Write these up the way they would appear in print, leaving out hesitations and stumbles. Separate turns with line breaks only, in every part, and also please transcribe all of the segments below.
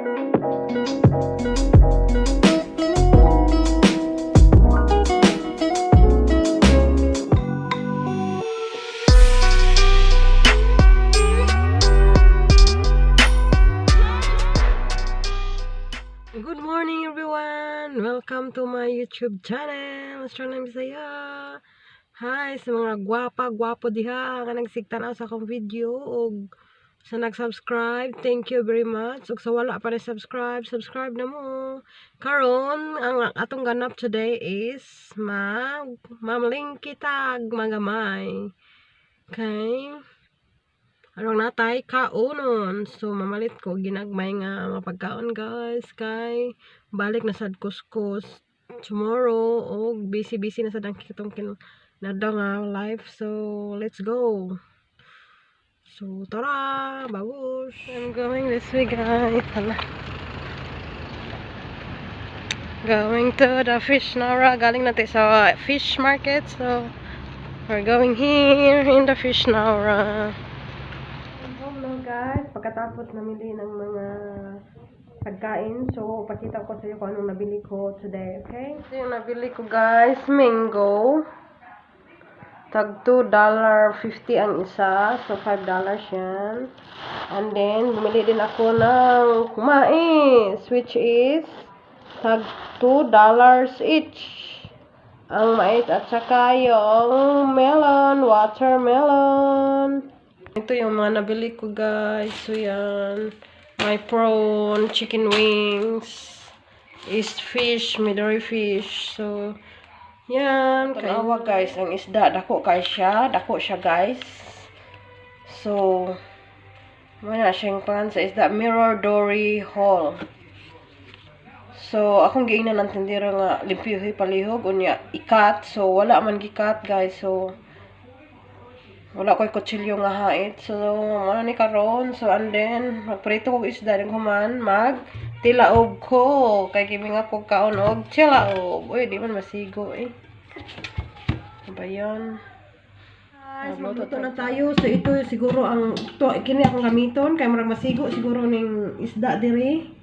Good morning, everyone! Welcome to my YouTube channel, Australian Bisaya! Hi sa mga gwapa, gwapo diha nga nagsigtanaw sa akong video ug sa nag-subscribe, thank you very much. Ug sa wala pa na-subscribe, subscribe na mo. Karon, ang atong ganap today is mag mamalingki tag magamay. Okay? Aron natay kaunon. So mamalit ko ginagmay nga mga pagkaon, guys, kay balik na sad kuskus tomorrow og busy busy na sad ang kitong kinadlaw nga life. So let's go. So tara, bagus. I'm going this way, guys. Hala. Going to the fish nara. Galing natin sa fish market. So we're going here in the fish nara. I'm home now, guys. Pagkatapos namili ng mga pagkain. So, pakita ko sa iyo kung anong nabili ko today, okay? Ito yung nabili ko, guys. Mango. Tag $2.50 ang isa. So, $5 yan. And then, bumili din ako ng mais, which is tag $2 each. Ang mais at saka yung melon, watermelon. Ito yung mga nabili ko, guys. So, yan. May prawn, chicken wings, is fish, midori fish. So, yan. Tanawa, guys, ang isda. Dako kay siya. Dako siya, guys. So, wala siyang pan sa isda. Mirror Dory Hall. So, akong giingnan ng tindero nga limpyuhi palihog unya i-cut. So, wala man gi-cut, guys. So, wala ko'y kutsilyo nga hait. So, ano ni karon. So, and then, magprito kog isda din human, mag tilaob ko. Kay giminga ko kaon og tilaob. Uy, di man masigo eh. Ano ba yun? Guys, magluto na tayo. So, ito siguro ang, to, kini akong gamiton. Kay murag masigo siguro ning isda diri.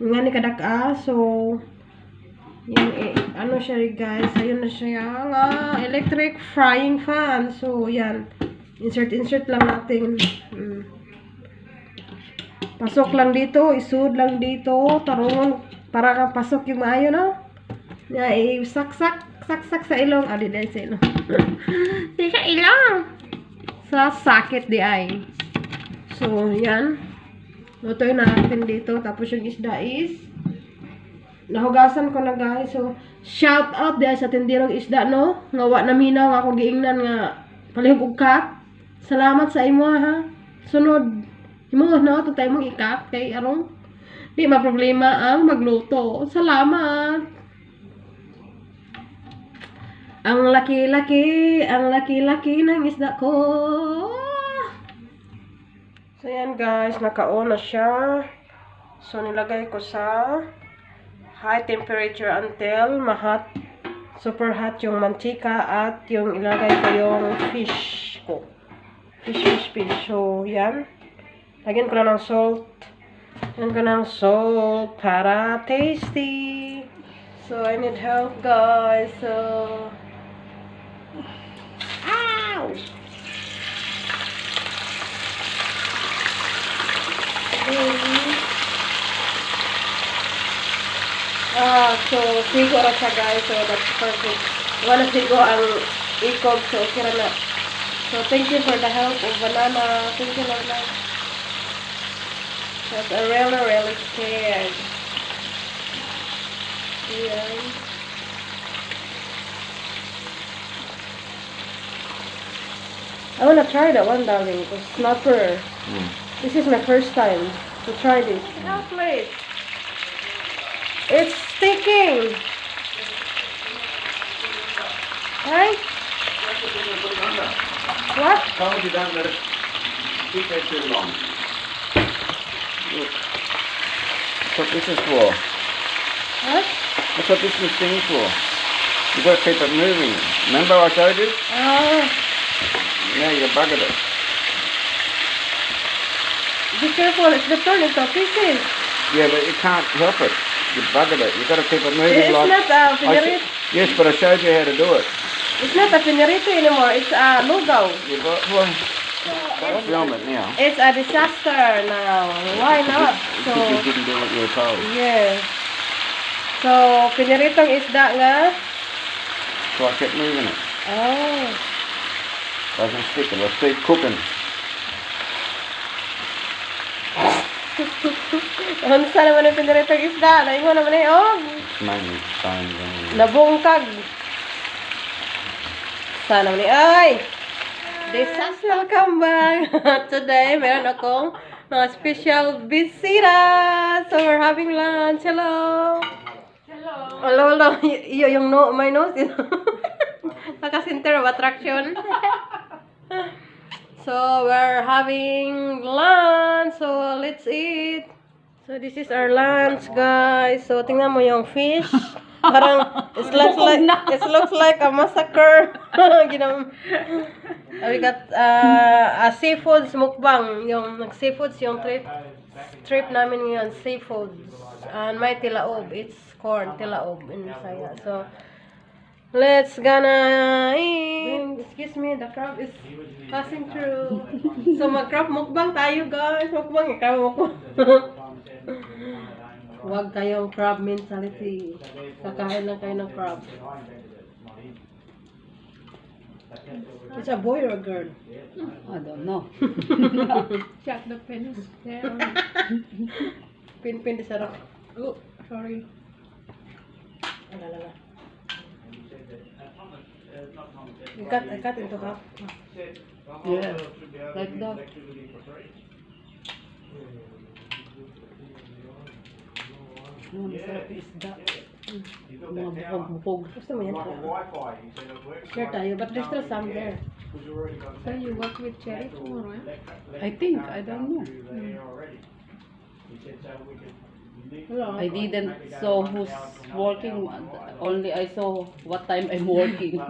Nga ni kadak-a. So, yan eh, ano siya guys. Ayun na siya nga electric frying pan. So, yan. Insert, insert lang natin. Pasok lang dito, isud lang dito, tarungon para kang pasok yung maayo, no? Ya, eh, saksak, saksak sa ilong. Ah, di di sa ilong. Di sa ilong. Sa sakit di ay. So, yan. Lutuin natin dito. Tapos yung isda is nahugasan ko na, guys. So, shout out di ay sa tindirong isda, no? Nga wa na minaw nga akong giingnan nga palihog og cut. Salamat sa imo ha. Sunod imo no, tutay mong i-cut kay arong di ma problema ang magluto. Salamat. Ang laki-laki, ang laki-laki ng isda ko. So yan guys, naka-on na siya. So nilagay ko sa high temperature until ma-hot, super hot yung mantika at yung ilagay ko yung fish ko. Fish, fish, fish. So yan. Lagyan ko na ng salt. Lagyan ko ng salt para tasty. So I need help, guys. So, ow! Ah, so sigo ra siya, guys. So that's perfect. Wala sigo ang ikog, so okay ra na. So thank you for the help of banana. Thank you, Lola. Because I really, really scared. Ayan. I wanna try that one, darling. The snapper. This is my first time to try this. Help, please. It's sticking. Right? What?
Told you don't let it sit there too long. Look. That's what this is for.
What?
That's what this thing is for. You got to keep it moving. Remember I showed you?
Ah,
Now you buggered it.
Be careful. It's the turn into pieces.
Yeah, but you can't help it. You buggered it. You've got to keep it moving
It's
like.
not a pinirito.
Yes, but I showed you how to do it.
It's not a pinirito anymore. It's a lugaw.
Yeah, but, well, don't film it now.
It's a disaster now. Why not? So,
Because you didn't do what you were told.
Yes. So, piniritong isda nga.
So I kept moving it.
Oh.
Doesn't stick. It'll keep cooking.
Unsa naman ang piniritong isda? Naingon naman eh, oh.
It's mainly bones anyway.
Nabungkag. Sana naman eh, ay! Disaster. Welcome back! Today, meron akong mga special bisita. So, we're having lunch. Hello!
Hello.
Hello, hello. Yung no, my nose is naka-center of attraction. So, we're having lunch. So, let's eat. So, this is our lunch, guys. So, tingnan mo yung fish. Parang, it looks like a massacre. We got a seafoods mukbang. Yung nag-seafoods, yung trip namin ngayon, seafoods. And may tilaob. It's corn, tilaob in Bisaya. So, let's gonna eat. Excuse me, the crab is passing through. So, mag-crab mukbang tayo, guys. Mukbang, crab mukbang. Huwag kayong crab mentality. Kakain lang kayo ng crab. It's a boy or a girl?
I don't know.
Check the penis there.
Pin-pin di sarap.
Oh, sorry.
Ala, ala. I cut into half.
Yeah, like that. Ano, masarap yung isda. Mga bukog-bukog.
Gusto mo yan? Share tayo, but there's still some there.
So you work with Cherry tomorrow, eh?
I think, I don't know.
Wala.
I didn't saw who's working. Only I saw what time I'm working.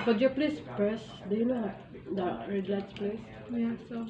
Could you please press, do you know the red lights, please?
Yeah, so.